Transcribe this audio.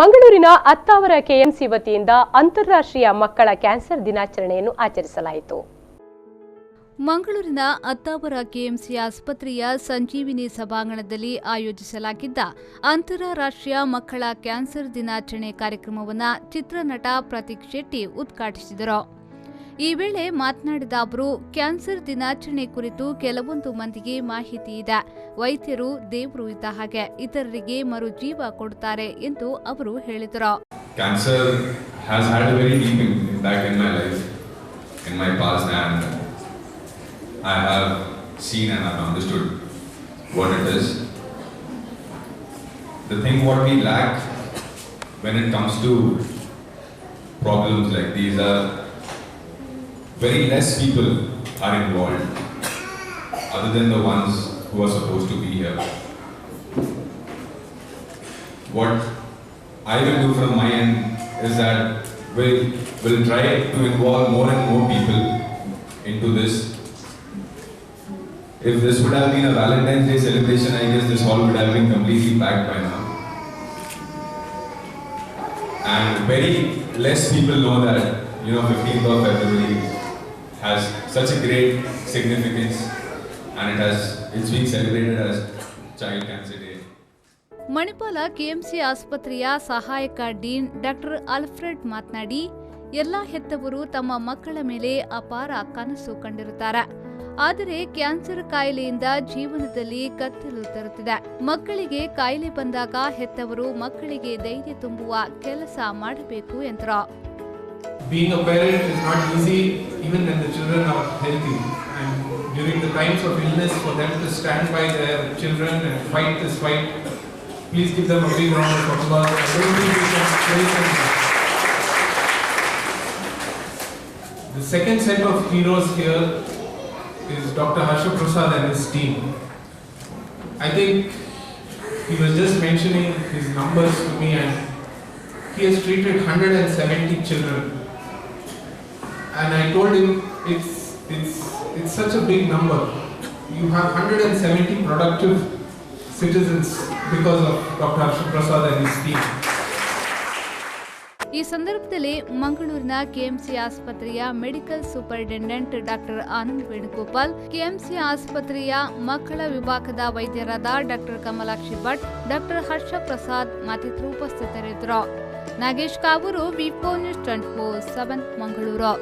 ಮಂಗಳೂರಿನ ಅತ್ತಾವರ ಕೆಎಂಸಿ ವತಿಯಿಂದ ಅಂತಾರಾಷ್ಟ್ರೀಯ ಮಕ್ಕಳ ಕ್ಯಾನ್ಸರ್ ದಿನಾಚರಣೆಯನ್ನು ಆಚರಿಸಲಾಯಿತು. ಮಂಗಳೂರಿನ ಅತ್ತಾವರ ಕೆಎಂಸಿ ಆಸ್ಪತ್ರೆಯ ಸಂಜೀವಿನಿ ಸಭಾಂಗಣದಲ್ಲಿ ಆಯೋಜಿಸಲಾಗಿದ್ದ ಅಂತಾರಾಷ್ಟ್ರೀಯ ಮಕ್ಕಳ ಕ್ಯಾನ್ಸರ್ ದಿನಾಚರಣೆ ಕಾರ್ಯಕ್ರಮವನ್ನು ಚಿತ್ರನಟ ಪ್ರತೀಕ್ ಶೆಟ್ಟಿ ಉದ್ಘಾಟಿಸಿದರು. ಈ ವೇಳೆ ಮಾತನಾಡಿದ ಅವರು, ಕ್ಯಾನ್ಸರ್ ದಿನಾಚರಣೆ ಕುರಿತು ಕೆಲವೊಂದು ಮಂದಿಗೆ ಮಾಹಿತಿ ಇದೆ. ವೈದ್ಯರು ದೇವರು ಇದ್ದ ಹಾಗೆ ಇತರರಿಗೆ ಮರುಜೀವ ಕೊಡುತ್ತಾರೆ ಎಂದು ಅವರು ಹೇಳಿದರು. Cancer has had a very deep impact in my life, in my past, and I have seen and I've understood what it is. The thing what we lack when it comes to problems like these are very less people are involved other than the ones who are supposed to be here. What I will do from my end is that we will try to involve more and more people into this. If this would have been a Valentine's Day celebration, I guess this hall would have been completely packed by now. And very less people know that 15th of February has such a great significance, and it's being celebrated as Child Cancer Day. Manipal KMC ಆಸ್ಪತ್ರೆಯ ಸಹಾಯಕ dean doctor Alfred ಮಾತನಾಡಿ, ಎಲ್ಲ ಹೆತ್ತವರು ತಮ್ಮ ಮಕ್ಕಳ ಮೇಲೆ ಅಪಾರ ಕನಸು ಕಂಡಿರುತ್ತಾರೆ. ಆದರೆ ಕ್ಯಾನ್ಸರ್ ಕಾಯಿಲೆಯಿಂದ ಜೀವನದಲ್ಲಿ ಕತ್ತಲು ತರುತ್ತಿದೆ. ಮಕ್ಕಳಿಗೆ ಕಾಯಿಲೆ ಬಂದಾಗ ಹೆತ್ತವರು ಮಕ್ಕಳಿಗೆ ಧೈರ್ಯ ತುಂಬುವ ಕೆಲಸ ಮಾಡಬೇಕು ಎಂದರು. Being a parent is not easy even when the children are healthy. And during the times of illness, for them to stand by their children and fight this fight, please give them a big round of applause. I don't think we can praise them enough. The second set of heroes here is Dr. Harsha Prasad and his team. I think he was just mentioning his numbers to me, and he has treated 170 children. And I told him it's such a big number. You have 170 productive citizens because of Dr. Harsha Prasad and his team. ಈ ಸಂದರ್ಭದಲ್ಲಿ ಮಂಗಳೂರಿನ KMC ಆಸ್ಪತ್ರೆಯ medical superintendent doctor Anand Venugopal, KMC ಆಸ್ಪತ್ರೆಯ ಮಕ್ಕಳ ವಿಭಾಗದ ವೈದ್ಯರಾದ doctor Kamalakshi Bhat, doctor ಹರ್ಷ ಪ್ರಸಾದ್ ಮತ್ತಿತರರು ಉಪಸ್ಥಿತರಿದ್ದರು. Nagesh Kavoor, ವಿಪೋ news 24/7, Mangaluru.